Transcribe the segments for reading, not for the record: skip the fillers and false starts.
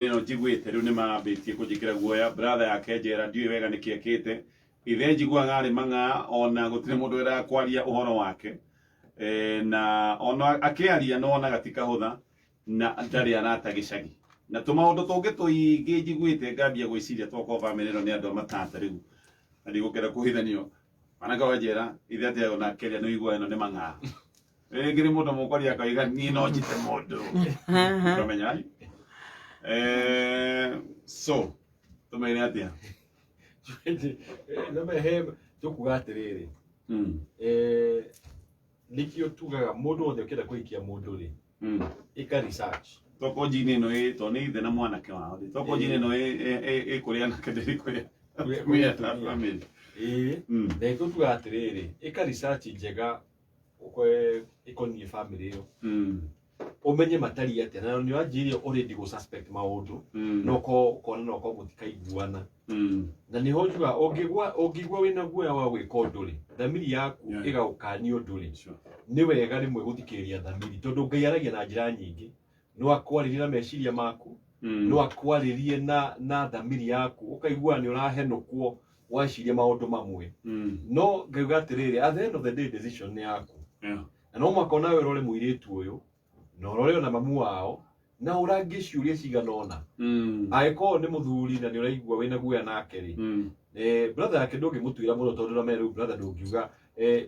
Ĩno njiguĩte rĩu nĩ mambĩtie kũnjĩkĩra guoya. Brother yake njera, ndiũĩ wega nĩkĩ ekĩte. Ithe njiguaga arĩ mang'a, ona gũtirĩ mũndũ wendaga kwaria ũhoro wake. Na ona akĩaria nĩ wonaga ti kahũtha, na ndarĩ arata gĩcagi. Na tũmaũndũ tũngĩ tũingĩ njiguĩte ngambia gwĩciria tokorwo bamĩrĩ ĩno nĩ andũ a matata rĩu. Na ndigũkĩenda kũhithanio. Mwanake wa njera, ithe atĩ ona akĩaria nĩ ũiguaga ĩno nĩ mang'a. Rĩngĩ nĩ mũndũ mũkwaria akauga niĩ no njite mũndũ. Ũkamenya ai. So tũmere atĩa? No he tũkuga atĩrĩrĩ, nĩkĩo tugaga mũndũ wothe ũkĩenda kũhikia mũndũ rĩ, ĩka research. Toko njini ĩno ĩ to nĩ ithe na mwanake wao rĩ. Toko njini ĩno ĩ ĩ kũrĩ anake ndĩrĩ kũrĩ Kũrĩ atumia. atumia. Family. Ĩĩ. Na nĩkĩo tugaga atĩrĩrĩ, ĩka research njega ĩkoniĩ family ĩyo. Ũmenye matariĩ atĩa, na nĩ wanjirie already gũ suspect maũndũ. No ko ũkona no ko mũtikaiguana. Na nĩho njugaga ũngĩigua wĩna guoya wa gwĩka ũndũ rĩ, thamiri yaku ĩgagũkania ũndũ rĩ, nĩ wega rĩmwe gũthikĩrĩria thamiri, tondũ Ngai aragia na njĩra nyingĩ. No akwarĩrie na meciria maku, no akwarĩrie na thamiri yaku, ũkaigua nĩ ũrahenũkwo waciria maũndũ mamwe. No ngauga atĩrĩrĩ, at the end of the day decision nĩ yaku. Na no mũhaka onawe ũrore mũirĩtu ũyũ, na ũrore ona mamu wao, na ũrangie ciũria cigana ũna. Angĩkorwo nĩ mũthuri na nĩ ũraigua wĩna guoya nake rĩ, brother yake ndũngĩmũtuĩra mũno, tondũ ũramenya rĩu brother ndũngiuga,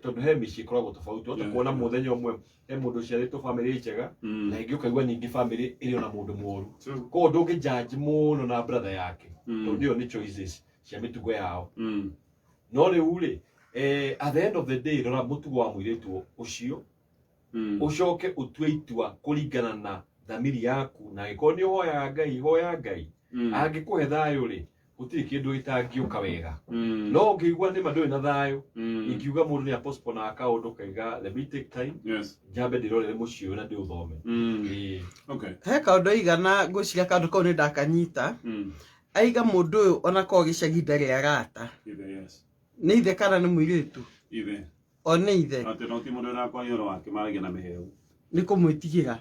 tondũ he mĩciĩ ĩkoragwo tofauti. Wahota kuona mũthenya ũmwe he mũndũ ũciarĩtwo famĩlĩ njega, na ĩngĩ ũkaigua ningĩ famĩlĩ ĩrĩ ona mũndũ mũru. Koguo ndũngĩ judge mũno na brother yake, tondũ ĩyo nĩ choices cia mĩtugo yao. No rĩu rĩ, at the end of the day rora mũtugo wa mũirĩtu ũcio, ũcoke ũtue itua kũringana na thamiri yaku, na angĩkorwo nĩ ũhoyaga Ngai, hoya Ngai. Angĩkũhe thayũ rĩ, gũtirĩ kĩndũ gĩtangĩũka wega. No ũngĩigua nĩma ndũrĩ na thayũ, ingiuga mũndũ nĩ apostpone kaũndũ kaiga let me take time, njambe ndĩrorere mũciĩ ũyũ na ndĩũthome. Ĩĩ. He kaũndũ aigana ngwĩciria kaũndũ kau nĩ ndakanyita. Aiga mũndũ ũyũ ona korwo gĩcagi ndarĩ arata. Ithe, yes. Nĩ ithe kana nĩ mũirĩtu? Ithe. O nĩ ithe. Atĩ no ti mũndũ ũrakwaria ũhoro wake, maragia na mĩhehu. Nĩ kũmwĩtigĩra.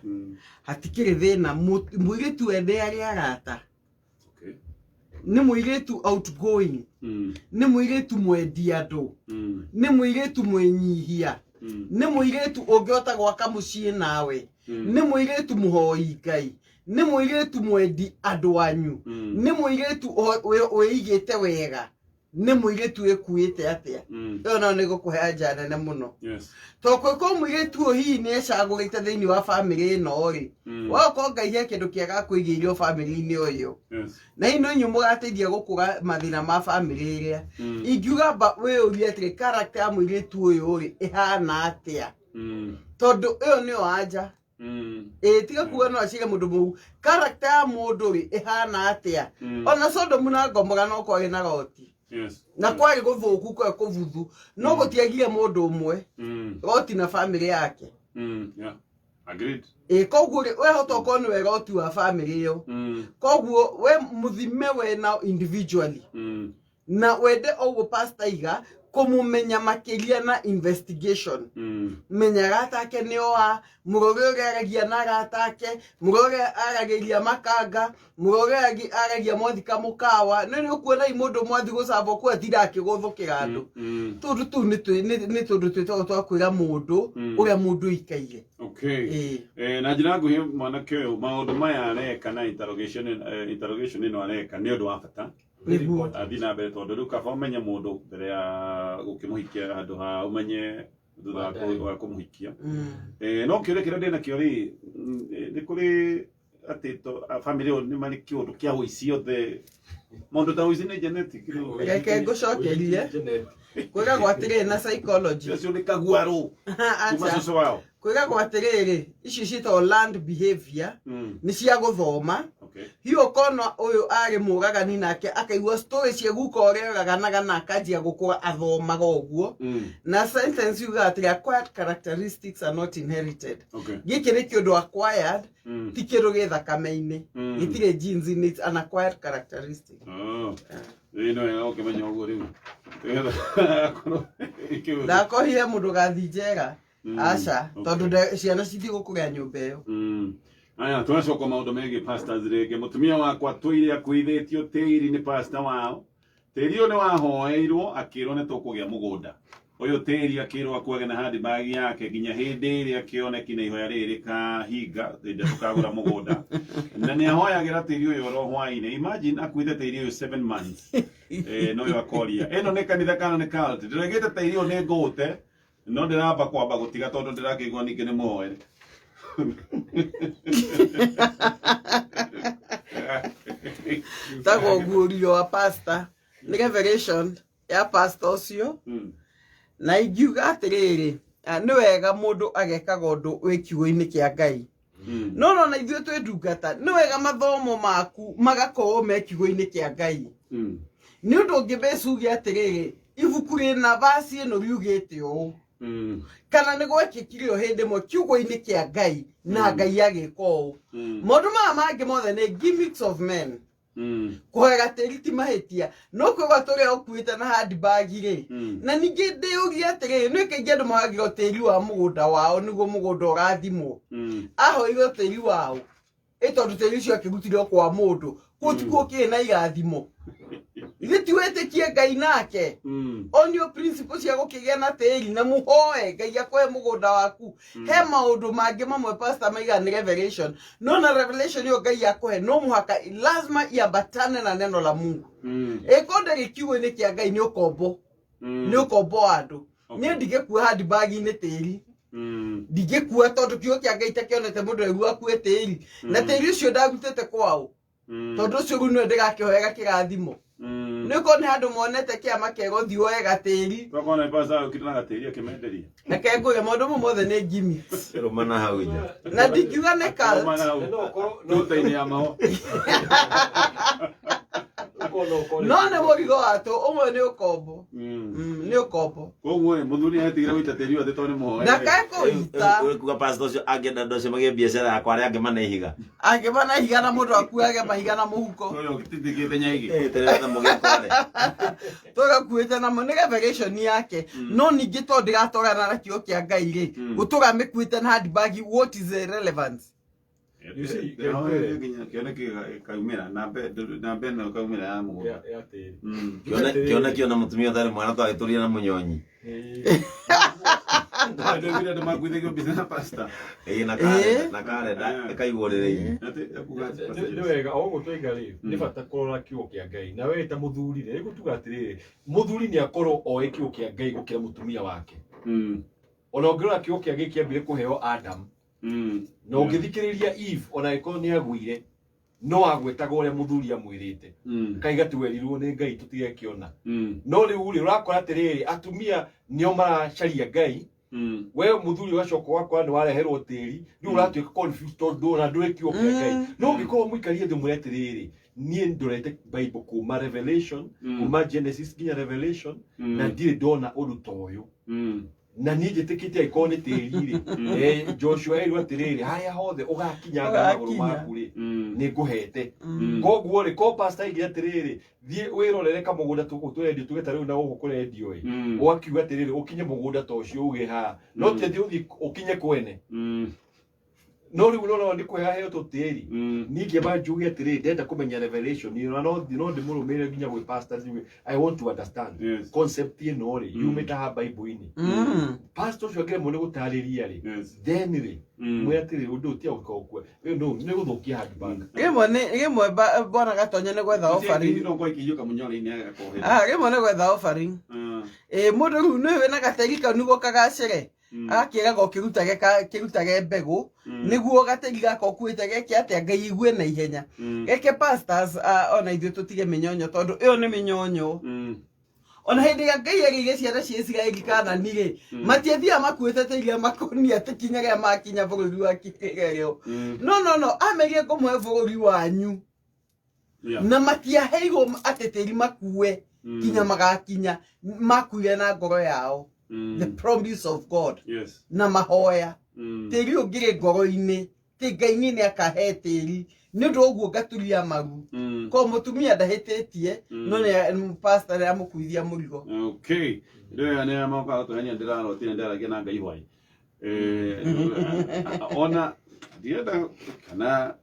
Hatikĩrĩ thĩna, mũirĩtu we nĩ arĩ arata. Nĩ mũirĩtu outgoing. Nĩ mũirĩtu mwendi andũ. Nĩ mũirĩtu mwĩnyihia. Nĩ mũirĩtu ũngĩhota gwaka mũciĩ nawe. Nĩ mũirĩtu mũhoi Ngai. Nĩ mũirĩtu mwendi andũ anyu. Nĩ mũirĩtu wĩigĩte wega. Nĩ mũirĩtu wĩkuĩte atĩa. Ĩyo nayo nĩ gũkũhe anja nene mũno. To kwĩko mũirĩtu ũyũ hihi nĩ ecagũrĩte thĩinĩ wa bamĩrĩ ĩno rĩ. Wakorwo Ngai he kĩndũ kĩega akũigĩire o bamĩrĩ-inĩ ũyũ. Na hihi no inyuĩ mũgateithia gũkũra mathĩna ma bamĩrĩ ĩrĩa. Ingiuga mba wĩyũrie atĩrĩ, character ya mũirĩtu ũyũ rĩ, ĩhana atĩa? Tondũ ĩyo nĩyo anja. Ĩĩ, tiga kuga no acire mũndũ mũu. Character ya mũndũ rĩ, ĩhana atĩa? Ona Sodomu na Gomora no kwarĩ na Loti. Na kwarĩ gũthũku, kwarĩ kũbuthu. No gũtiagire mũndũ ũmwe. Loti na bamĩrĩ yake. Agreed. Ĩĩ, koguo rĩ, we hota ũkorwo nĩwe Loti wa bamĩrĩ ĩyo. Koguo we mũthime we na individually. Na wende ũguo pastor iga kũmũmenya makĩria na investigation. Menya arata ake nĩ oa, mũrore ũrĩa aragia na arata ake, mũrore ũrĩa aragĩria makanga, mũrore ũrĩa aragia mwathika mũkawa. No nĩ ũkuona i mũndũ mwathi gũcamba ũkuona atinda akĩgũthũkĩra andũ. Tũndũ tũu nĩ tũndũ twĩtagwo twa kwĩra mũndũ ũrĩa mũndũ aikaire. Ĩĩ. Na njĩra nguhĩ mwanake ũyũ maũndũ maya areka na interrogation ĩno areka nĩ ũndũ wa bata. Nĩguo. Athiĩ na mbere tondũ rĩu kaba ũmenye mũndũ mbere ya gũkĩmũhikia handũ ha ũmenye thutha wa kũmũhikia. No kĩũria kĩrĩa ndĩnakĩo rĩ, nĩ kũrĩ atĩ family ĩyo nĩ marĩ kĩũndũ kĩa ũici othe. Maũndũ ta ũici nĩ genetic rĩu. Reke ngũcokerie. Kwĩragwo atĩrĩrĩ na psychology. Ũcio nĩ kaguarũ. Kuma Acha. cũcũ wao. Kwĩragwo atĩrĩrĩ, ici ciĩtagwo learned behavior, nĩ cia gũthoma. Hihi ũkona ũyũ arĩ mũragani nake akaigua story cia guka ũrĩa oraganaga na akanjia gũkũra athomaga ũguo. Na sentence yugaga atĩrĩ, acquired characteristics are not inherited. Gĩkĩ nĩ kĩũndũ acquired, ti kĩndũ gĩ thakame-inĩ. Gĩtirĩ genes-inĩ, it's an acquired characteristic. Ĩĩ no wega ũkĩmenya ũguo rĩu. Nĩgetha akorwo ĩkĩũria. Ndakorire mũndũ gathi njera. Aca, tondũ ciana citigũkũrĩa nyũmba ĩyo. Aya, tũracoka maũndũ megiĩ pastors rĩngĩ. Mũtumia wakwa tũire akuithĩtio tĩri nĩ pastor wao. Tĩri ũyũ nĩ wahoeirwo akĩrwo nĩ tũkũgĩa mũgũnda. Ũyũ tĩri akĩrwo akuage na handbag yake nginya hĩndĩ ĩrĩa kĩoneki na ihoya rĩrĩ rĩkahinga hĩndĩ ĩrĩa tũkagũra mũgũnda. Na nĩ ahoyagĩra tĩri ũyũ oro hwaĩ-inĩ. Imagine akuĩte tĩri ũyũ 7 months. No ũyũ akoria ĩno nĩ kanitha kana nĩ cult? Ndĩroigĩte tĩri ũyũ nĩ ngũũte no ndĩramba kwamba gũtiga tondũ ndĩrakĩigua ningĩ nĩ mũhoere. Tagwo guũrio wa pastor nĩ revelation ya pastor ũcio. Na ingiuga atĩrĩrĩ, nĩ wega mũndũ agekaga ũndũ wĩ kiugo-inĩ kĩa Ngai. No nona ithuĩ twĩ ndungata, nĩ wega mathomo maku magakorwo me kiugo-inĩ kĩa Ngai. Nĩ ũndũ ũngĩ mbecuge atĩrĩrĩ, ibuku rĩna vaci ĩno riugĩte ũũ, kana nĩ gwekĩkire o hĩndĩ ĩmwe kiugo-inĩ kĩa Ngai na Ngai agĩka ũũ. Maũndũ maya mangĩ mothe nĩ gimmicks of men. Kũhoera tĩri ti mahĩtia, no kwĩgwa tũrĩa ũkuĩte na handbag rĩ. Na ningĩ ndĩũrie atĩrĩrĩ, nĩ kaingĩ andũ mahagĩrwo tĩri wa mũgũnda wao nĩguo mũgũnda ũrathimwo. Ahoirwo tĩri wao ĩ tondũ tĩri ũcio akĩrutire kwa mũndũ, kũu tikuo kĩrĩ na irathimo. Ithuĩ ti wĩtĩkie Ngai nake. Onio principle cia gũkĩgĩa na tĩri na mũhoe Ngai akũhe mũgũnda waku. He maũndũ mangĩ mamwe pastor maigaga nĩ revelation, no na revelation ĩyo Ngai akũhe no mũhaka lazima iambatane na neno la Mungu. Ĩko ndĩrĩ kiugo-inĩ kĩa Ngai nĩ ũkombo. Nĩ ũkombo wa andũ. Niĩ ndingĩkua handbag-inĩ tĩri. Ndingĩkua tondũ kiugo kĩa Ngai takĩonete mũndũ aigua akue tĩri. Na tĩri ũcio ndarutĩte kwao. Tondũ ũcio rĩu nĩwe ndĩrakĩhoera kĩrathimo. Nĩ ũkorwo nĩ handũ monete kĩama kĩega ũthiĩ woe gatĩri. Tokorwo nĩ pastor ũkĩte na gatĩri akĩmenderia. Reke ngwĩre maũndũ mau mothe nĩ gimmicks. Rũmana hau nja. Na ndingiuga nĩ cult. Rũmana hau. No ũkorwo Tuta-inĩ ya mahũa. No nĩ mũrigo watũ, ũmwe nĩ ũkombo. Nĩ ũkombo. Koguo rĩ, mũthuri nĩetigĩra gũita tĩri ũyũ atĩ tondũ nĩ mũhoe. Ndakae kũita. Rĩu kuga pastor ũcio angĩenda andũ acio magĩe biacara yakwa arĩa angĩ mane ihiga. Angĩmana ihiga na mũndũ akuage mahiga na mũhuko. Ũyũ ũtitikĩte nyaigĩ. Tĩrĩ na mũgĩe kware. Tũgakuĩte namo nĩ revelation yake. No ningĩ tondũ ndĩratwarana na kiugo kĩa Ngai rĩ, gũtũra mĩkuĩte na handbag, what is the relevance? You see, Nginya kĩoneki gĩkaumĩra na mbe ĩno ĩkaumĩra ya mũgũnda. Ya tĩri. Kĩoneki ona mũtumia ũtarĩ mwana twagĩtũria na mũnyonyi. Ndĩrire andũ makuithagio mbica na pastor. Ĩĩ, na karenda, na karenda ĩkaigwo rĩrĩ-inĩ. Nĩ wega o ũguo twaiga rĩ, nĩ bata kũrora kiugo kĩa Ngai. Na we ta mũthuri rĩ, rĩu tuga atĩrĩrĩ, mũthuri nĩ akorwo oĩ kiugo kĩa Ngai gũkĩra mũtumia wake. Ona ũngĩrora kiugo kĩa Ngai kĩambire kũheo Adam. Na ũngĩthikĩrĩria Eve, ona angĩkorwo nĩ agũire, no agwetaga ũrĩa mũthuri amwĩrĩte. Kaiga twerirwo nĩ Ngai tũtigekĩona. No rĩu rĩ, ũrakora atĩrĩrĩ, atumia nĩo maracaria Ngai. We mũthuri ũgacoka ũgakora nĩ wareherwo tĩri, rĩu ũratuĩka confused tondũ ona ndũrĩ kiugo kĩa Ngai. No ũngĩkorwo mũikarie thĩ mwĩre atĩrĩrĩ, niĩ ndorete Bible kuma Revelation, kuma Genesis nginya Revelation, na ndirĩ ndona ũndũ ta ũyũ. Na niĩ njĩtĩkĩtie angĩkorwo nĩ tĩri rĩ, Joshua erirwo atĩrĩrĩ, harĩa hothe ũgakinyanga magũrũ maku rĩ, nĩ ngũhete. Koguo rĩ, ko pastor aigire atĩrĩrĩ, thiĩ wĩrorere kamũgũnda tũkũ tũrendio, tuge ta rĩu na gũkũ kũrendio ĩ, ũgakiuga atĩrĩrĩ, ũkinye mũgũnda ta ũcio uge haha, no ti atĩ ũthiĩ ũkinye kwene. No rĩu no nĩ kũheo heo tũtĩri. Ningĩ ma njuge atĩrĩrĩ, ndenda kũmenya revelation ĩno, na no ndĩmũrũmĩrĩre nginya gwĩ pastor njuge, I want to understand concept ĩno rĩ, yumĩte haha Bible-inĩ. Pastor ũcio angĩremwo nĩ gũtarĩria rĩ, then rĩ, mwĩre atĩrĩrĩ, ũndũ ũyũ ti wa gũka ũkue. Rĩu nĩ gũthũkia handbag. Rĩmwe nĩ, rĩmwe bwana Gatonya nĩ gwetha offering. No kwa ikĩiyũka mũnyore-inĩ agakohera. Rĩmwe nĩ gwetha offering. Mũndũ rĩu nĩ wĩna gatĩri kau nĩguo kagacĩre. Agakĩraga ũkĩrutage mbegũ, nĩguo gatĩri gaka ũkuĩte geke atĩa Ngai igue na ihenya. Geke pastors, ona ithuĩ tũtige mĩnyonyo tondũ ĩyo nĩ mĩnyonyo. Ona hĩndĩ ĩrĩa Ngai erĩire ciana cia Isiraeli Kaanani rĩ, matiathiaga makuĩte ta iria makũnia atĩ kinya rĩrĩa makinya bũrũri wa kĩrĩgĩrĩro. No, no, no, amerie ngũmũhe bũrũri wanyu. Na matiaheirwo atĩ tĩri makue kinya magakinya, makuire na ngoro yao. The promise of God. Na mahoya. Tĩri ũngĩrĩ ngoro-inĩ, tĩ Ngai niĩ nĩ akahe tĩri. Nĩ ũndũ wa ũguo ngaturia maru. Ko mũtumia ndahĩtĩtie, no nĩ pastor nĩ amũkuithia mũrigo. Okay. Rĩu aya nĩ mokaga gũtũhenia ndĩrarotire ndĩraragia na Ngai hwaĩ. Ona Ndirenda kana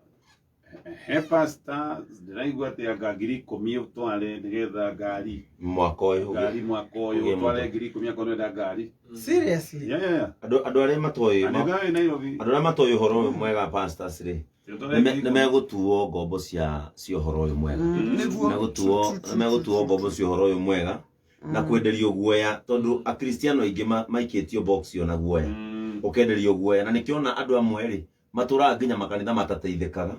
he pastor ndĩraigua atĩ anga 10,000 ũtware nĩgetha ngari Mwaka ũyũ ngari mwaka ũyũ ũgĩe ũtware mũndũ. 10,000 akorwo nĩũrenda ngari. Seriously? Yeah. Andũ arĩa matoĩ Na nĩ Nairobi. andũ arĩa matoĩ ũhoro ũyũ mwega pastors rĩ, Ũtware 10,000. nĩ megũtuo ngombo cia ũhoro ũyũ mwega. Nĩguo. Nĩ megũtuo ngombo cia ũhoro ũyũ mwega na kwenderio guoya, tondũ akristiano aingĩ maikĩtio box ona guoya. Ũkenderio guoya, na nĩkĩona andũ amwe rĩ matũraga nginya makanitha matateithĩkaga,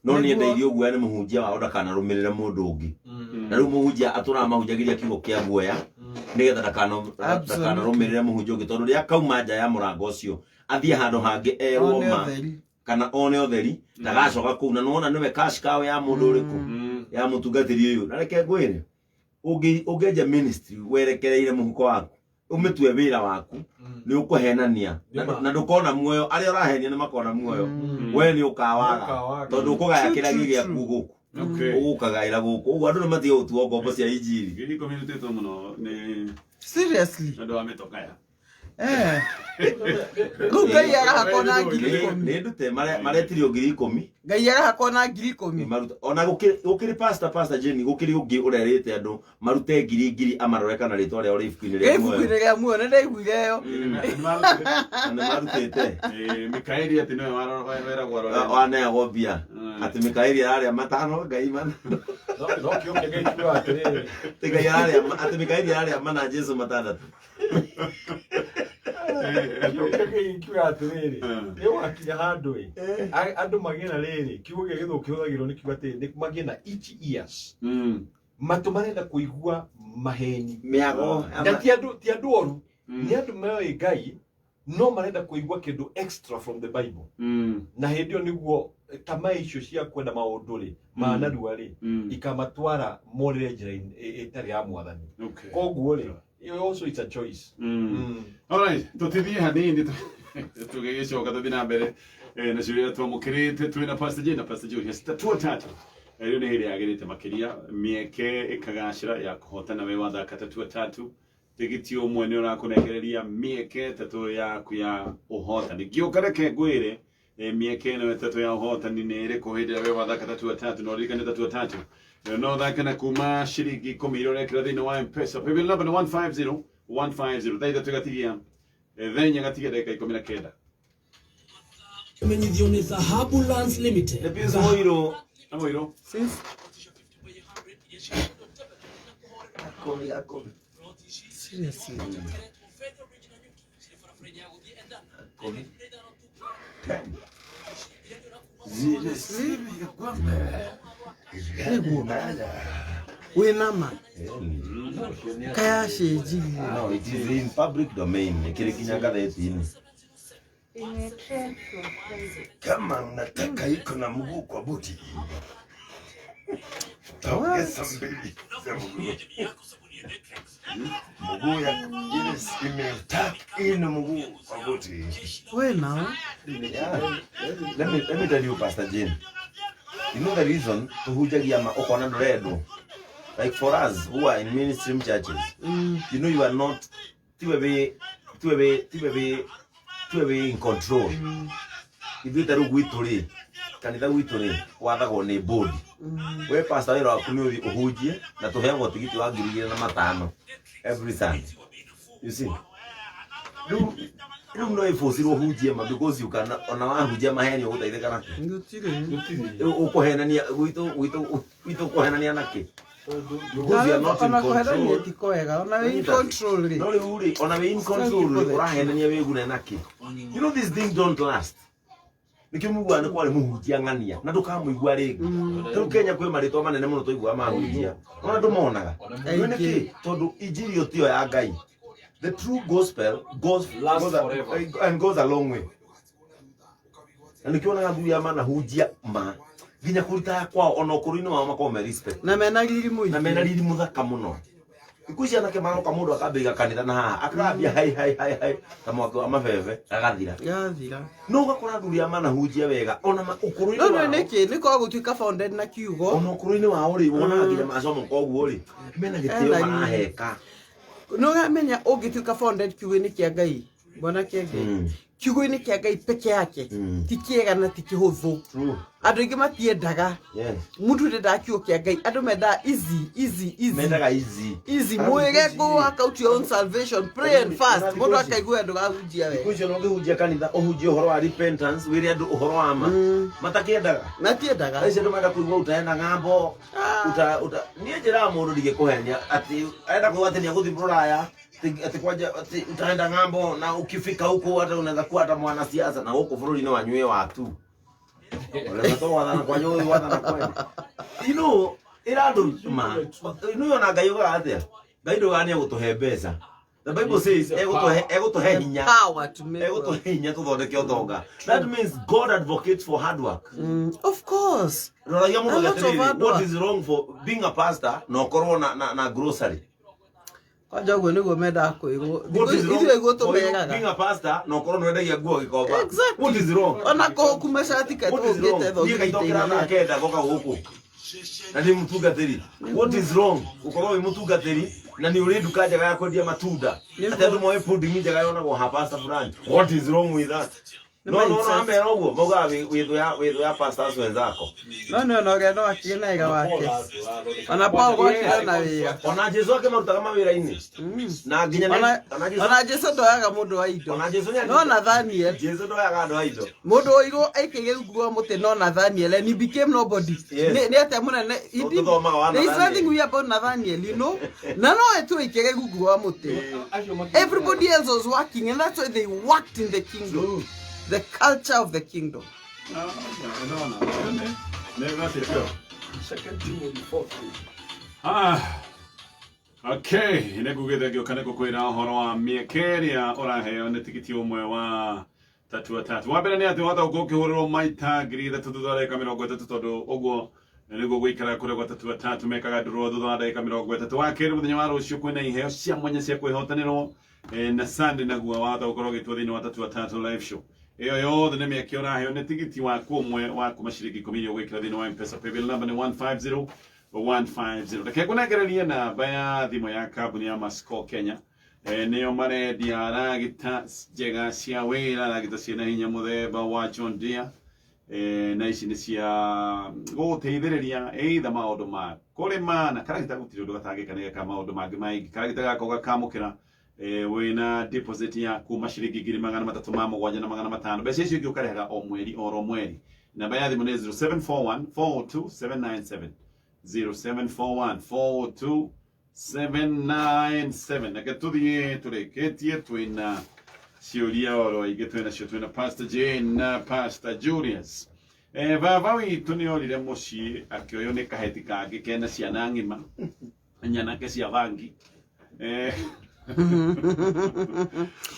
no Nĩguo. nĩ endeirio guoya nĩ mũhunjia wao ndakanarũmĩrĩre mũndũ ũngĩ. Na rĩu mũhunjia atũraga mahunjagĩria kiugo kĩa guoya nĩgetha ndakanarũmĩrĩre mũhunjia ũngĩ, tondũ rĩrĩa kauma nja ya mũrango ũcio athiĩ handũ hangĩ erwo One ma ũtheri. kana one ũtheri ndagacoka kũu, na nĩwona nĩwe cash cow ya mũndũ ũrĩkũ, ya mũtungatĩri ũyũ. Na reke ngwĩre, ũngĩenja ministry werekereire mũhuko waku, ũmĩtue wĩra waku, nĩ ũkũhenania na ndũkona muoyo. Arĩa ũrahenia nĩ makona muoyo, we nĩ ũkawaga tondũ ũkũgaya True, kĩrĩa true, gĩaku true. gũkũ, Okay. ũgũkagaĩra gũkũ. Ũguo andũ nĩ matige gũtuo ngombo cia injiri. 10,000 rutĩtwo mũno nĩ Seriously? ũndũ wa mĩtokaya. Eh. Rĩu Ngai arahakwo na 10,000. Nĩ ndute maretirio 10,000. Ngai arahakwo na 10,000. Maruta ona gũkĩrĩ pastor Jenny, gũkĩrĩ ũngĩ ũrerĩte andũ marute ngiri ngiri amarore kana rĩtwa rĩao rĩ ibuku-inĩ rĩa muoyo. Ibuku-inĩ rĩa muoyo nĩ ndaiguire ĩyo. Na nĩ marutĩte. Mikaeli atĩ nĩwe weragwo arore. Waneagwo mbia atĩ Mikaeli ararĩa matano Ngai mana. No kĩo kĩngĩ kiuga atĩrĩrĩ. Atĩ Ngai ararĩa atĩ Mikaeli ararĩa mana Jesu matandatũ. Kĩo kĩngĩ kiuga atĩrĩrĩ, nĩ wakinya handũ ĩ andũ magĩe na rĩrĩ, kiugo gĩa gĩthũngũ kĩhũthagĩrwo nĩ kiuga atĩrĩ, nĩ magĩe na itch ears, matũ marenda kũigua maheni. Mĩago. Na ti andũ oru, nĩ andũ moĩ Ngai, no marenda kũigua kĩndũ extra from the Bible. Na hĩndĩ ĩyo nĩguo tamaa icio cia kwenda maũndũ rĩ ma narua rĩ ikamatwara morĩre njĩra ĩtarĩ ya mwathani. Koguo rĩ, also it's a choice. Alright, tũtithie hanini tũgĩgĩcoka tũthiĩ na mbere na ciũria twamũkĩrĩte twĩ na Pastor Jane na Pastor Julius. Tatua tatu. Rĩu nĩ hĩndĩ yagĩrĩte makĩria mĩeke ĩkagacĩra ya kũhotana we wathaka tatua tatu. Tigiti ũmwe nĩ ũrakũnengereria mĩeke ĩtatũ yaku ya ũhotani. Ngĩũka reke ngwĩre mĩeke ĩno ĩtatũ ya ũhotani nĩ ĩrĩkũ hĩndĩ ĩrĩa we wathaka tatua tatu, na ũririkane tatua tatu no ũthake na kuma ciringi 10 iria ũrekĩra thĩinĩ wa M-Pesa. Paybill number nĩ 150 150. Thaa ithatũ igatigia thaa inya gatigia ndagĩka 19. Menyithio nĩ Dhahabu Lands Limited. Nĩ Pius Mũirũ. Na Mũirũ. Since Seriously. Nĩguo. Wĩna ma kayacenjirie. No, it is in public domain. Ĩkĩrĩ nginya ngathĩti-inĩ. Kama unataka iko na mguu kwa buti, taongeza mbili za mguu. Mguu ya ile imetaka ina mguu kwa buti. Wĩna Yeah. Let me tell you, Pastor Jane. You know the reason tuhunjagia ma ukona ndũrendwo. Like for us who are in mainstream churches, you know you are not tiwe wĩ tiwe wĩ tiwe wĩ tiwe wĩ in control. Ithuĩ ta rĩu gwitũ rĩ, kanitha gwitũ rĩ, wathagwo nĩ board. We pastor wĩra waku nĩ ũthiĩ ũhunjie na tũheagwo tigiti wa 2,500 every Sunday. You see? Rĩu no ĩbũcirwo ũhunjie ma because you can ona wahunjia maheni ũgũteithĩka nakĩ? Gũtirĩ. Rĩu ũkũhenania gwitũ gwitũ gwitũ ũkũhenania nakĩ? Because you are not in Ona kũhenania control. ti kwega, ona wĩ in control rĩ. No rĩu rĩ, ona wĩ in control rĩ, ũrahenania wĩgune nakĩ? You know these things don't last. Nĩkĩo mũiguaga nĩ kwarĩ mũhunjia ng'ania na ndũkamũigua rĩngĩ. Rĩu Kenya kwĩ marĩtwa manene mũno tũiguaga mahunjia. Ona ndũmonaga. Rĩu nĩkĩ? Tondũ injiri ĩyo tiyo ya Ngai. The true gospel goes, Lasts goes a, forever. and goes a long way. Na nĩkĩo onaga athuri aya manahunjia ma nginya kũrita kwao ona ũkũrũ-inĩ wao makoragwo me respect Na mena riri mũingĩ. na mena riri mũthaka mũno. Thikũ ici anake maroka mũndũ akambĩiga kanitha na haha akambia hai hai hai hai ta mwaki wa mabebe agathira. Gathira. No ũgakora athuri aya manahunjia wega ona ũkũrũ-inĩ No no wao nĩkĩ nĩ kwaga gũtuĩka founded na kiugo. ona ũkũrũ-inĩ wao rĩ wonaga nginya macomoka ũguo rĩ mena gĩtĩo Ena riri. maraheka. Nĩ ũramenya ũngĩtuĩka founded kiugo-inĩ kĩa Ngai. Bwana Kĩengei, kiugo-inĩ kĩa Ngai peke yake ti kĩega na ti kĩhũthũ. True. Andũ aingĩ matiendaga. Yes. Mũndũ ndendaga kiugo kĩa Ngai, andũ mendaga easy, easy, easy. Mendaga easy. Easy. Arabu Mwĩre thikũ go ici- work out your own salvation, pray and fast. Mũndũ akaigua ndũgahunjia Thikũ wega. icio no ũngĩhunjia kanitha ũhunjie ũhoro wa repentance wĩre andũ ũhoro wa ma matakĩendaga. Matiendaga. Thaa ici andũ marenda kũigua utaenda ng'ambo, uta uta niĩ njĩraga mũndũ ndingĩkũhenia atĩ arenda kuga atĩ nĩegũthiĩ rũraya atĩ kwanja atĩ utaenda ng'ambo na ukifika huko hata unaweza kuwa hata mwanasiasa na gũkũ bũrũri-inĩ wanyu wĩ watu. Ũrenda to gwathana kwanyu ũyũ gwathana kwanyu. You know, ĩra andũ ma. You know ona Ngai ugaga atĩa? Ngai ndaugaga nĩegũtũhe mbeca. The Bible says egũtũhe hinya. Power to make wealth. Egũtũhe hinya tũthondeke ũtonga. That means God advocates for hard work. Of course. Roragia mũndũ A lot of atĩrĩrĩ, hard what work. is wrong for being a pastor na ũkorwo na grocery? Kwanja ũguo nĩguo mendaga kwĩrwo. What is wrong Ithuĩ guo for you tũmeraga. being a pastor na ũkorwo nĩwendagia nguo Gĩkomba? Exactly. What is wrong? Ona kũhũkuma cati What is wrong? ketũhũkĩte Niĩ ngaitokera thaa kenda ngoka gũkũ na nĩ mũtungatĩri. What is wrong gũkorwo wĩ mũtungatĩri na nĩ ũrĩ nduka njega ya kwendia matunda atĩ andũ moe pudding njega yonagwo ha pastor fulani? What is wrong with that? No no no amera ũguo maugaga wĩ thũ ya pastors wenzako. No nĩ ona ũrĩa no akĩrĩ na wĩra wake. Ona Paul gwakĩrĩ na wĩra. Ona Jesu akĩmarutaga mawĩra-inĩ na nginya ona Jesu Ona Jesu ndoyaga mũndũ wa indo. Ona Jesu nĩ No Nathaniel. Jesu ndoyaga andũ a indo. Mũndũ ũirwo aikĩire rungu rwa mũtĩ no Nathaniel and he became nobody. Yes. Nĩ atĩa mũnene? He didn't- Tũthomaga wa There is Nathaniel. nothing weird about Nathaniel, you know. Na no etu aikĩire rungu rwa mũtĩ. Everybody else was working and that's why they worked in the kingdom. The culture of the kingdom. Second Timothy 4:3. Ah, okay, nĩ ngugĩte ngĩũka nĩ gũkwĩra ũhoro wa mĩeke ĩrĩa ũraheo nĩ tigiti ũmwe wa tatua tatu. Wa mbere nĩ atĩ wahota gũkorwo ũkĩhũrĩrwo maita 3000 thutha wa ndagĩka 30 tondũ ũguo nĩguo gũikara kũrĩa gwa tatua tatu mekaga ndũrwo thutha wa ndagĩka 30. Wa kerĩ mũthenya wa rũciũ kwĩna iheo cia mwanya cia kwĩhotanĩrwo na Sunday naguo wahota gũkorwo ũgĩtwo thĩinĩ wa tatua tatu live show. Ĩyo yothe nĩ mĩeke ũraheo nĩ tigiti waku ũmwe wa kuma ciringi 10 iria ũgwĩkĩra thĩinĩ wa M-Pesa paybill number nĩ 150 150. Reke ngũnengererie namba ya thimũ ya kambuni ya Masco Kenya. Nĩo marendia ragita njega cia wĩra, ragita ciĩna hinya mũthemba wa John Deere. Na ici nĩ cia gũgũteithĩrĩria either maũndũ ma kũrĩma na karagita gũtirĩ ũndũ gatangĩka nĩ geka maũndũ mangĩ maingĩ. Karagita gaka ũgakamũkĩra wĩna deposit ya kuma ciringi 307,500. Mbeca icio ingĩ ũkarĩhaga o mweri oro mweri. Namba ya thimũ nĩ 0741 402 797. 0741 402 797. Reke tũthiĩ tũrĩkĩtie twĩna ciũria oro ingĩ twĩna cio twĩna Pastor Jane na Pastor Julius. Baba witũ nĩ orire mũciĩ akĩoywo nĩ kaheti kangĩ kena ciana ng'ima nyanake cia bangi.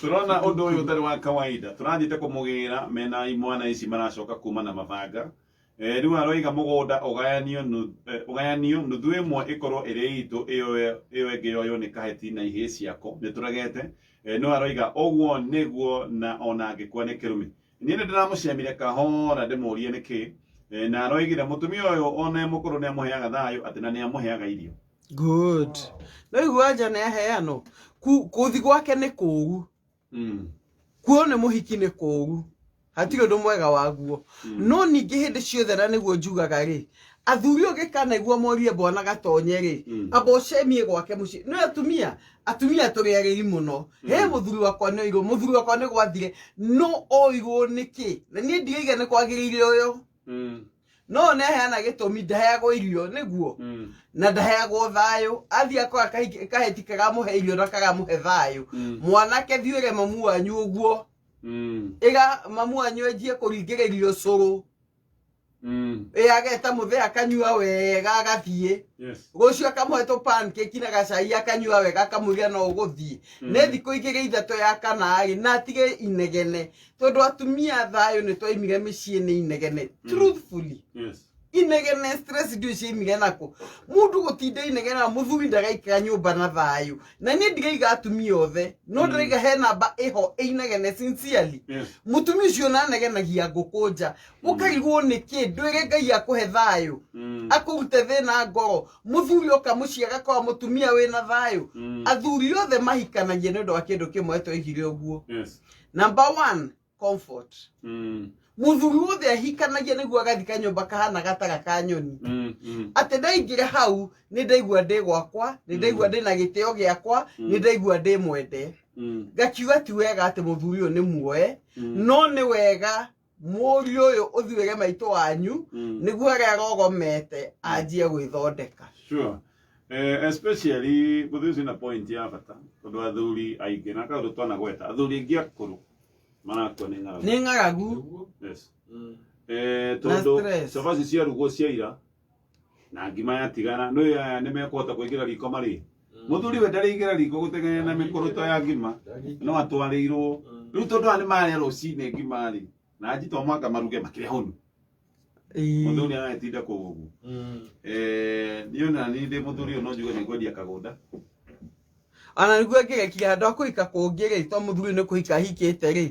Tũrona ũndũ ũyũ ũtarĩ wa kawaida tũrathiĩte kũmũgĩra mena imwana ici maracoka kuma na mabanga. Rĩu aroiga mũgũnda ũgayanio nuthu ĩmwe ĩkorwo ĩrĩ itũ ĩyo ĩngĩ yoywo nĩ kaheti na ihĩĩ ciako nĩ tũregete. No aroiga ũguo nĩguo na ona angĩkua nĩ kĩrumi. Niĩ nĩ ndĩramũcemire kahora ndĩmũrie nĩkĩ. Na aroigire mũtumia ũyũ ona e mũkũrũ nĩ amũheaga thayũ atĩ na nĩ amũheaga irio. Good. No igua anja nĩ aheanwo. Kũthi gwake nĩ kũũru. Kuo nĩ mũhiki nĩ kũũru. Hatirĩ ũndũ mwega waguo. No ningĩ hĩndĩ ciothe na nĩguo njugaga rĩ, athuri ũngĩkanaigua morie bwana gatonye rĩ, amba ũcemie gwake mũciĩ. No atumia tũrĩ arĩi mũno. He mũthuri wakwa nĩ oirwo, mũthuri wakwa nĩ gwathire, no oirwo nĩkĩ? Na niĩ ndiraiga nĩ kwagĩrĩire ũyũ. No nĩ aheana gĩtũmi ndaheagwo irio nĩguo na ndaheagwo thayũ. Athiĩ akora kaheti karamũhe irio na karamũhe thayũ. Mwanake thiĩ ũre mamu wanyu ũguo. Ĩra mamu wanyu enjie kũringĩrĩrio cũrũ. Ĩ ageta mũthee akanyua wega agathiĩ. Rũciũ akamũhe tũ pancake na gacai akanyua wega akamwĩra no ũgũthiĩ. Nĩ thikũ igĩrĩ ithatũ ya kana rĩ, na atige inegene. Tondũ atumia thayũ nĩ twaimire mĩciĩ nĩ inegene. Truthfully. Inegene stress ndiũĩ ciaimire nakũ. Mũndũ gũtinda inegene na mũthuri ndaraikara nyũmba na thayũ. Na niĩ ndiraiga atumia othe, no ndĩraiga he namba ĩho ĩinegene sincerely. Mũtumia ũcio nanegenagia ngũkũ nja. Ũkarigwo nĩkĩ, ndwĩre Ngai akũhe thayũ. Akũrute thĩna ngoro. Mũthuri oka mũciĩ agakora mũtumia wĩna thayũ. Athuri othe mahikanagia nĩ ũndũ wa kĩndũ kĩmwe twaigire ũguo. Number one, comfort. Mũthuri wothe ahikanagia nĩguo agathika nyũmba kahana gataga ka nyoni. Atĩ ndaingĩra hau nĩ ndaigua ndĩ gwakwa, nĩ ndaigua ndĩ na gĩtĩo gĩakwa, nĩ ndaigua ndĩ mwende. Ngakiuga ti wega atĩ mũthuri ũyũ nĩ muoe, no nĩ wega mũriũ ũyũ ũthiĩ wĩre maitũ wanyu nĩguo arĩa arogomete anjie gwĩthondeka. Sure. Especially mũthuri ũcio na point ya bata tondũ athuri aingĩ na kaũndũ twanagweta athuri aingĩ akũrũ marakua nĩ ng'aragu. Nĩ ng'aragu. Yes. Na Tondũ stress. cabaci ciarugwo cia ira na ngima yatigana nĩ aya nĩ mekũhota kũingĩra riko marĩ. Mũthuri we ndarĩingĩra riko gũteng'eria na mĩkoroto ya ngima no atwarĩirwo. Rĩu tondũ aya nĩ marĩa rũcinĩ ngima rĩ na nji to mwaka maruge makĩrĩ honu. Mũthuri aratinda kũu ũguo. Niĩ ona niĩ ndĩ mũthuri ũyũ no njuge nĩ ngwendia kagũnda. Ona nĩguo angĩgekinya handũ ha kũhika kũngĩ rĩ, to mũthuri nĩ kũhika ahikĩte rĩ,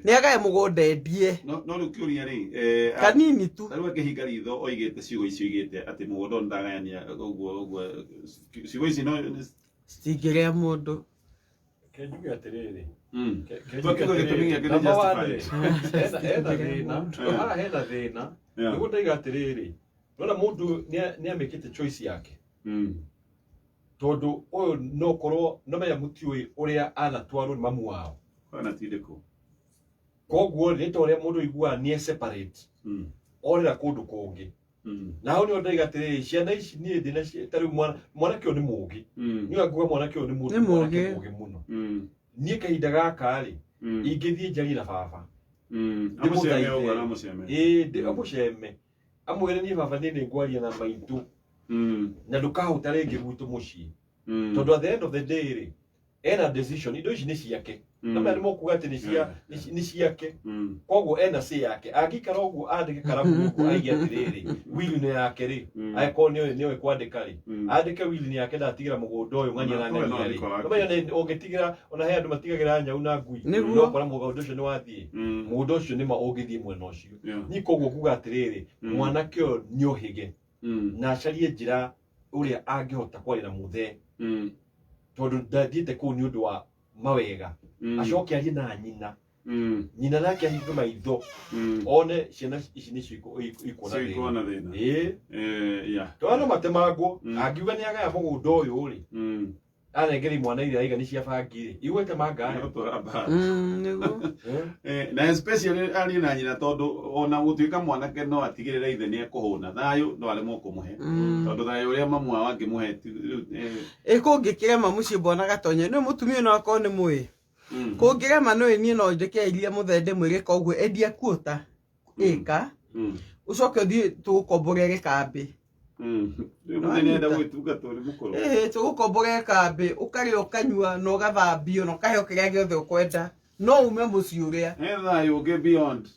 nĩ agae mũgũnda endie. No rĩu kĩũria rĩ, Kanini tu. Ta rĩu akĩhinga ritho oigĩte ciugo icio oigĩte atĩ mũgũnda ũyũ ndagayania ũguo ũguo, ciugo ici no citingĩrĩa mũndũ. Ke njuge atĩrĩrĩ. Ke Twakiuga njuge gĩtũmi atĩrĩrĩ. gĩake nĩ Number one justified. rĩ, hena thĩna. Haha hena thĩna. Nĩguo ndaiga atĩrĩrĩ. Nona mũndũ nĩ amĩkĩte choice yake. Tondũ ũyũ no korwo no menya mũtiũĩ ũrĩa anatwarwo nĩ mamu wao. Anatindĩkwo. Koguo nĩ ta ũrĩa mũndũ aiguaga nĩ separate. Orĩra kũndũ kũngĩ. Na hau nĩho ndaiga atĩrĩrĩ, ciana ici niĩ ndĩna ta rĩu mwanake ũyũ nĩ mũũgĩ. Niĩ nguga mwanake ũyũ nĩ mũndũ Nĩ mwanake mũũgĩ. mũũgĩ mũno. Niĩ kahinda gaka rĩ, ingĩthiĩ njarie na baba. Amũceme ũguo na amũceme. Ĩĩ, amũceme. Amwĩre niĩ baba niĩ nĩngwaria na maitũ. Na ndũkahuta rĩngĩ gwitũ mũciĩ. Tondũ at the end of the day rĩ, ena decision, indo ici nĩ ciake. Na maya nĩ mokuga atĩ nĩ ciake. Koguo ena say yake. Angĩikara ũguo andĩke karamu ũguo aige atĩrĩrĩ, will nĩ yake rĩ. Angĩkorwo nĩoĩ kwandĩka rĩ, andĩke will nĩ yake ndatigĩra mũgũnda ũyũ ng'ania na Na ng'ania rĩ. andĩko wake. Na maya nĩ ũngĩtigĩra, ona he andũ matigagĩra nyau na ngui. Nĩguo. No ũkora mũgũnda ũcio nĩ wathiĩ. Mũgũnda ũcio nĩ ma ũngĩthiĩ mwena ũcio. Niĩ koguo nguga atĩrĩrĩ, mwanake ũyũ nĩ ohĩge. Na acarie njĩra ũrĩa angĩhota kwaria na mũthee. Tondũ ndathiĩte kũu nĩ ũndũ wa mawega. Acoke arie na nyina. Nyina nake ahinge maitho. One ciana ici nĩcio ikuona thĩna. Ikuona thĩna. Ĩĩ. Yeah. Tondũ no matemangwo. Angiuga nĩ agaya mũgũnda ũyũ rĩ. Anengere imwana iria aiga nĩ cia bangi rĩ. Igũgĩtemanga aya. Nĩgũtwara mbara. Nĩguo. Na especially arie na nyina tondũ ona gũtuĩka mwanake no atigĩrĩre ithe nĩ ekũhũna. Thayũ no aremwo kũmũhe. Tondũ thayũ ũrĩa mamu wao angĩmũhe ti rĩu, Ĩ kũngĩkĩrema mũciĩ mbona gatonye. Nĩ mũtumia no akorwo nĩ mũĩ. Kũngĩrema nĩ niĩ no njĩke iria mũthee ndĩmwĩre koguo endia kuota. Ĩka. Ũcoke ũthiĩ tũgũkomborere kambĩ. Rĩu mũthee nĩenda gwĩtungatwo nĩ mũkũrũ. Ĩĩ, tũgũkomborere kambĩ, ũkarĩa ũkanyua na ũgathambio na ũkaheo kĩrĩa gĩothe ũkwenda. No ume mũciĩ ũrĩa. He thayũ ũngĩ beyond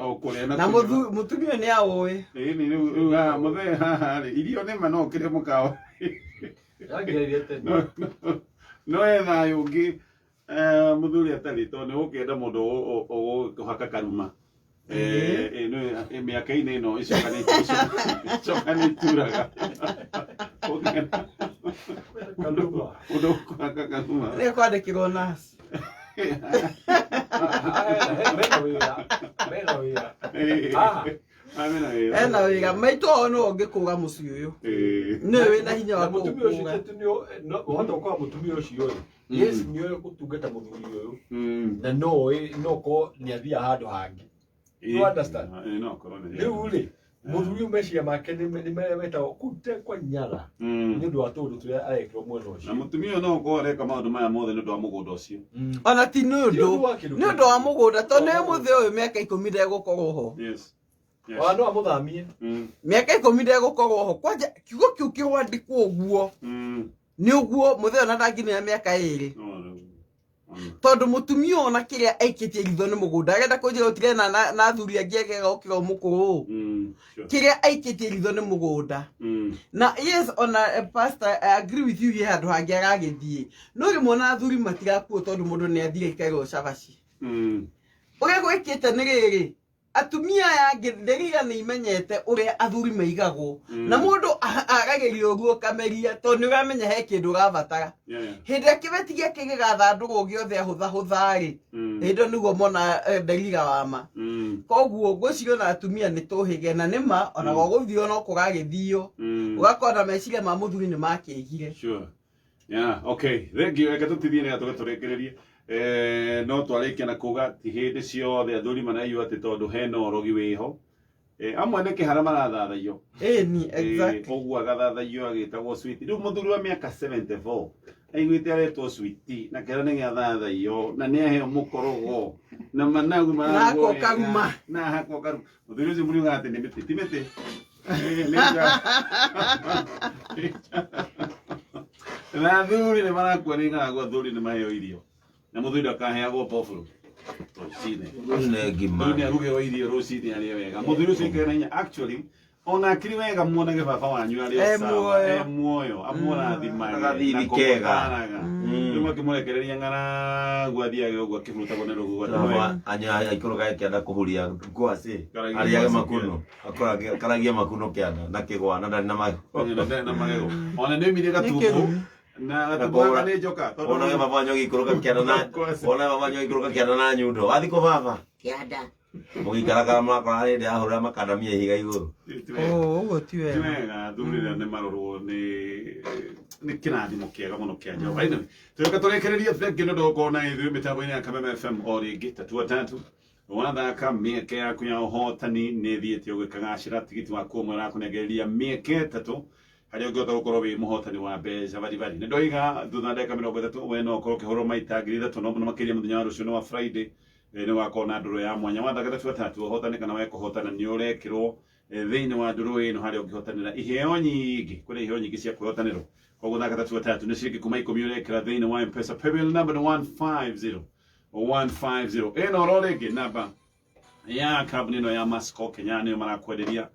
o kũrĩa na Na kũnyua. mũtumia nĩ aũĩ. Ĩĩ, nĩ rĩu, rĩu haha, mũthee haha rĩ, irio nĩ ma no ũkĩrĩe mũkawa. Yangĩrĩire tene. No, no, no he thayũ ũngĩ, mũthuri atarĩ, tondũ nĩ ũgũkĩenda mũndũ ũgũkũhaka karuma. Mĩaka-inĩ ĩno icoka nĩ ituraga. Ũngĩenda Karuma. mũndũ ũgũkũhaka karuma. Nĩ kwandĩkĩrwo nurse. Mena wĩra. Mena wĩra. Haha. Mena wĩra. Ena wĩra. Maitũ ao nĩwe ũngĩkũra mũciĩ ũyũ. Nĩwe wĩna hinya wa Na mũtumia ũcio kũũkũra. tu nĩ ũhota gũkorwo mũtumia ũcio rĩ. Yes, nĩ ũĩ gũtungata mũthuri ũyũ. Na no ũĩ, no ũkorwo nĩ athiaga handũ hangĩ. You understand? No ũkorwo nĩ Rĩu rĩ, mũthuri ũyũ meciria make nĩ marĩa metagwo kute kwa nyara. Nĩ ũndũ wa tũũndũ tũrĩa arekĩrwo mwena ũcio. Na mũtumia ũyũ no ũkorwo areka maũndũ maya mothe nĩ ũndũ wa mũgũnda ũcio. Ona ti nĩ Ti ũndũ ũndũ. wa kĩndũ Nĩ ũndũ wa mũgũnda, tondũ nĩ mũthĩ ũyũ mĩaka ikũmi ndegũkorwo ho. Yes. Yes. Ona no amũthamie. Mĩaka ikũmi ndegũkorwo ho. Kwanja kiugo kĩu kĩrwandĩkwo ũguo. Nĩ ũguo mũthĩ ũyũ ona ndanginyia mĩaka ĩrĩ. No, rĩu. Tondu mutumia ona kiria aikitie ritho ni mugunda arenda kunjira utire na athuri angi egega gukira mukuru. Kiria aikitie ritho ni mugunda. Na yes, ona pastor, I agree with you, he handu hangi aragithie no rimwe ona athuri matirakuo tondu mundu ni athire ikarwo cabaci. Uria gwikite ni riri, atumia aya angĩ ndĩriga nĩ imenyete ũrĩa athuri maigagwo na mũndũ aragĩria ũguo kameria tondũ nĩ ũramenya he kĩndũ ũrabatara. Hĩndĩ ĩrĩa kĩbeti gĩake gĩgathandũrwo gĩothe ahũthahũtha-rĩ, hĩndĩ ĩyo nĩguo mona nderiga wa ma. Koguo ngwĩciria ona atumia nĩ tũhĩge na nĩma ona gũgũthio no kũragĩthio ũgakora meciria ma mũthuri nĩ makĩgire. Sure. Yeah, okay. Thank you. Reke tũtithie nĩgetha tũgatũrĩkĩrĩrie. No twarĩkia na kuga ti hĩndĩ ciothe athuri maraigua atĩ tondũ hena ũrogi wĩho. Amwe nĩ kĩhara marathathaiyo. Ĩni, exactly. Ũguo agathathaiyo agĩtagwo sweet. Rĩu mũthuri wa mĩaka 74 aiguĩte aretwo sweet na kĩhara nĩ gĩathathaiyo na nĩ aheo mũkorogo na managu mararugwo Na hakwo karuma. Na hakwo karuma. Mũthuri ũcio mũriuga atĩ nĩ mĩtĩ, ti mĩtĩ. Na athuri nĩ marakua nĩ ng'aragu, athuri nĩ maheo irio na mũthuri ndakaheagwo boboro rũcinĩ. Nĩ ngima. Mũthuri nĩ arugĩrwo irio rũcinĩ arĩe wega. Mũthuri ũcio aikare na hinya. Actually, ona akiri wega muonage baba wanyu arĩ o sawa, muoyo. e muoyo, amũrathimage Agathithi na kega. kũmũtaraga. Rĩu akĩmũrekereria ng'aragu athiage ũguo akĩhurutagwo nĩ rũhuho. Baba anya aikũrũka kĩanda kũhuria ngwacĩ Karagia arĩage ngwacĩ makuno karagia makuno kĩanda na kĩgwa na ndarĩ na magego. Na ndarĩ na magego. Ona nĩ oimire gatumbo kĩrumi. na gatumbo gaka nĩ njoka. Tondũ Wonage baba wanyu agĩikũrũka kĩanda na Ngwacĩ. wonage baba wanyu agĩikũrũka kĩanda na nyundo wathiĩ kũ baba Kĩanda. mũgĩikarakara mũrakora hĩndĩ yahũrĩra makandamia ihiga igũrũ. Ti wega. Ũguo ti Ti wega. wega athuri rĩrĩa nĩ marorwo nĩ kĩrathimo kĩega mũno kĩa Jehova. Anyway, tũrĩka tũrĩkĩrĩrie. Thank you nĩ ũndũ wa gũkorwo na ithuĩ mĩtambo-inĩ ya Kameme FM o rĩngĩ tatua tatu wathaka mĩeke yaku ya ũhotani nĩ ĩthiĩte ũgĩkagacĩra. Tigiti waku ũmwe ũrakũnengereria mĩeke ĩtatũ harĩa ũngĩhota gũkorwo wĩ mũhotani wa mbeca baribari. Nĩ ndoiga thutha wa ndagĩka 30 we no ũkorwo ũkĩhũrwo maita 3,000 no mũno makĩria mũthenya wa rũciũ nĩ wa Friday. Nĩ wakorwo na ndũrũ ya mwanya wathaka tatua tatu ũhotane kana wekũhotana nĩ ũrekĩrwo thĩinĩ wa ndũrũ ĩno harĩa ũngĩhotanĩra iheo nyingĩ. Kũrĩ iheo nyingĩ cia kwĩhotanĩrwo. Koguo thaka tatua tatu nĩ ciringi kuma 10 ũrekĩra thĩinĩ wa M-Pesa paybill number nĩ 150 150. Ĩno oro rĩngĩ namba ya kambuni ĩno ya Masco Kenya nĩyo marakwenderia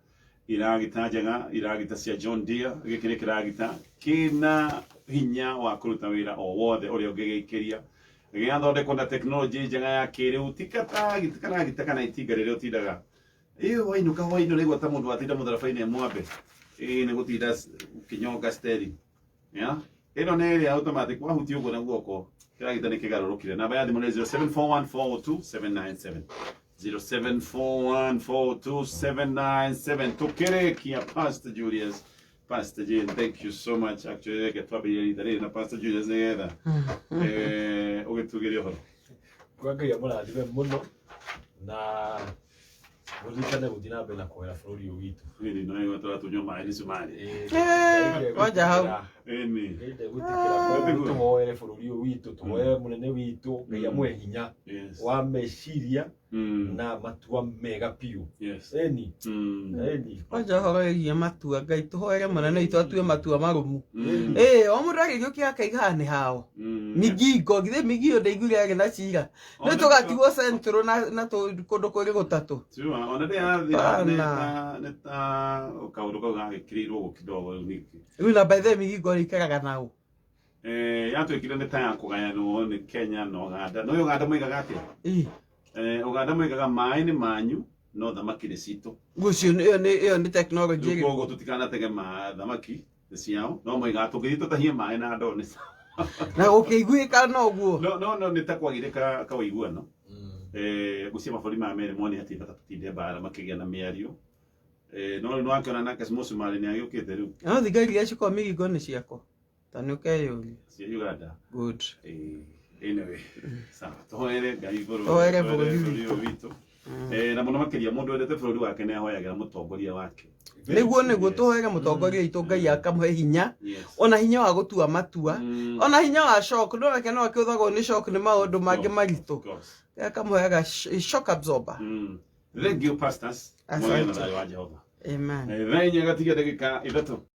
iragita njega, iragita cia John Deere. Gĩkĩ nĩ kĩragita kĩna hinya wa kũruta wĩra o wothe ũrĩa ũngĩgĩikĩria. Gĩathondekwo na tekinoronjĩ njega ya kĩrĩu, ti karagita kana itinga rĩrĩa ũtindaga ĩĩ wainũka hwainĩ ũraigua ta mũndũ watinda mũtharaba-inĩ mwambe ĩĩ nĩ gũtinda ũkĩnyonga steering. Yeah? Ĩno nĩ ĩrĩa automatic wahutia ũguo na guoko kĩragita nĩ kĩgarũrũkire. Namba ya thimũ nĩ 0741402797 0741402797. Tũkĩrĩkia Pastor Julius, Pastor Jane, thank you so much. Actually reke twambĩrĩrie rita rĩrĩ na Pastor Julius nĩgetha ũgĩtugĩre ũhoro. Kwa Ngai amũrathime mũno na mũririkane gũthiĩ na mbere na kũhoera bũrũri ũyũ witũ. Nĩ no ĩgo tũratunywo maĩ nĩ cumari. Kwanja hau. Ĩni. Ngai ndegwĩtĩkĩra tũhoere bũrũri ũyũ witũ, tũhoere mũnene witũ, Ngai amũhe hinya Yes. wa meciria na matua mega biũ. Yes. Ĩni, ĩni. Kwanja ũhoro wĩgiĩ matua, Ngai tũhoere mũnene witũ atue matua marũmu. Ĩĩ, o mũndũ agĩgĩũkĩra akaiga haha nĩ hao. Migingo, githĩ migiyo ndaiguire arĩ na cira. Nĩ tũgatigwo Central na kũndũ kũrĩ gũtatũ. Sure, ona ndĩ yathira nĩ ta kaũndũ kau gagĩkĩrĩirwo ũguo kidogo rĩu ningĩ. Rĩu na by the way migingo ĩikaraga nao. Yatuĩkire nĩ ta ya kũgayanwo nĩ Kenya na Ũganda. No Ũganda moigaga atĩa? Ũganda moigaga maĩ nĩ manyu no thamaki nĩ citũ. Gũcio ĩyo nĩ tekinoronjĩ. Rĩu koguo tũtikanatege thamaki nĩ ciao no moigaga tũngĩthiĩ tũtahie maĩ na ndoo nĩ ciao. Na gũkĩiguĩka no guo. No nĩ ta kwagire ka ũiguano. Ngũcia mabũrũri maya merĩ mone atĩ bata tũtinde mbara makĩgĩa na mĩario. No rĩu nĩwakĩona nake Mũcumarĩ nĩ agĩũkĩte rĩu. No thigari iria cikoragwo migingo nĩ ciakwa. Ta nĩ ũkeyũria. Cia Uganda. Good. Anyway, sawa. Tũhoere Ngai bũrũri. Tũhoere bũrũri witũ. witũ. Na mũno makĩria mũndũ wendete bũrũri wake nĩ ahoyagĩra mũtongoria wake. Nĩguo tũhoere mũtongoria witũ Ngai akamũhe hinya. Ona hinya wa gũtua matua. Ona hinya wa shock. Ndũrake no akĩũthagwo nĩ shock nĩ maũndũ mangĩ maritũ. Akamũheaga shock absorber. Thank you pastors. Asante. Mwathani wa Jehova. Amen. Thaa inya gatigia ndagĩka 3.